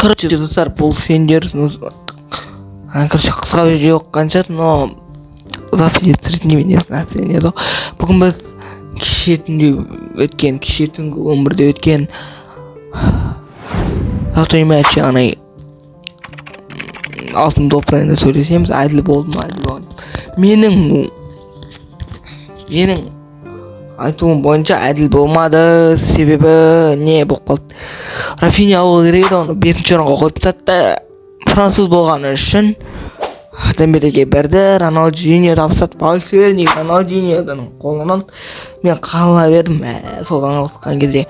Короче, достар, бұл сендер, короче, қысқа видео қанша, но запись түсіретін нәрсе еді ғой. Бүгін біз кеше түнде өткен, кеше түнгі 11-де өткен золотой мяч, яғни алтын доп жайында сөйлесеміз. Әділ болды ма, әділ болған? Менің айтуым бойынша, әділ болмады. Себебі не болып қалды? Рафиня алу керек еді, оны бесінші орынға қойып тастады да, француз болғаны үшін Дембелеге берді. Роналдиньо табыстады, волшебник Роналдиньоның қолынан алды. Мен қала бердім, мә, содан алысқан кезде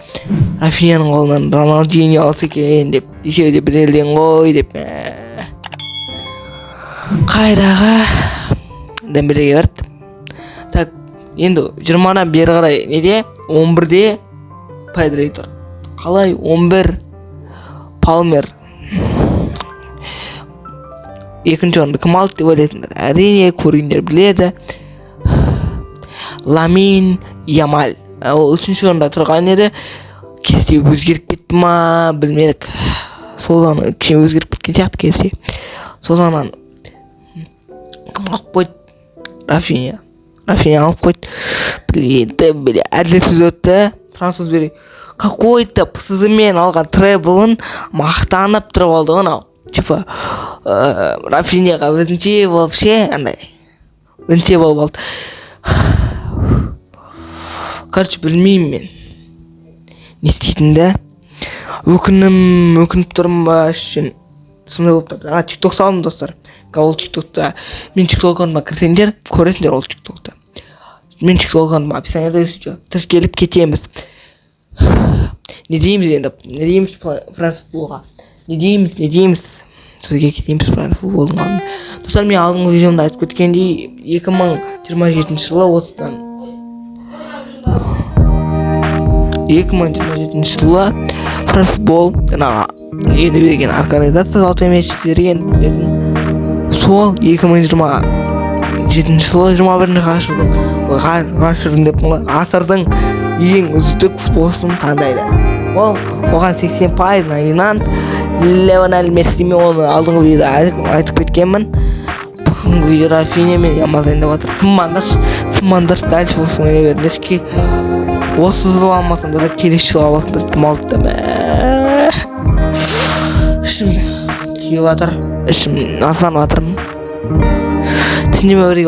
Рафиняның қолынан Роналдиньо алса екен деп, екеуі де бір елден ғой деп. Мә, қайдағы Дембелеге берді. Так, енді 20-дан бері қарай неде? 11-де Педри тұр. Қалай 11? Палмер. Екінші орынды кім алды деп ойлайсыңдар? Әрине, көргендер біледі: Ламин Ямаль. Ол үшінші орында тұрған еді. Кесте өзгеріп кетті ма, білмедік. Содан кішкене өзгеріп кеткен сияқты кесте. Содан кім алып қойды? Рафиня. Рафиня алып қойды. Блин, Дембеле әділетсіз өтті. Француз бере какой-то ПСЖ-мен алған треблын мақтанып тұрып алды ғой анау, типа Рафиняға өзінше болып ше, андай өзінше болып алды. Короче, білмеймін мен не істейтінімді. Өкініп тұрмын ба ішінен, сондай болып тұр. А, Тик Ток салдым, достар. Ол Тик Токта, мен Тик Ток кірсеңдер, көресіңдер ол Тик Токты. Мен Тик Ток описаниеда, если что, тіркеліп кетеміз. Не дейміз енді, не дейміз Франц футболға, не дейміз, не дейміз? Сөзге кетейміз Франц футболдың алдын. Достар, мен алдыңғы видеомда айтып кеткендей, 2027 жылы, осыдан 2027 жылы Франц футбол, жаңағы нені берген организация, золотой мяч берген білетін, сол 2027 жылы 21-ғасырдың, ой, ғасырдың деппін ғой, ғасырдың ең үздік футболшысын таңдайды. Ол оған 80% номинант Лионель Месси. Мен оны алдыңғы видеода айтып кеткенмін. Бүгінгі видео Рафиня мен Ямал дайындап жатыр. Сынбаңдаршы, сынбаңдаршы, дальше осы ойнай беріңдерші. Осы жылы алмасаңдар да, келесі жылы аласыңдар. Кім алды да? Мә, ішім күйіп жатыр, ішім назданып жатырмын. Сендермен бірге.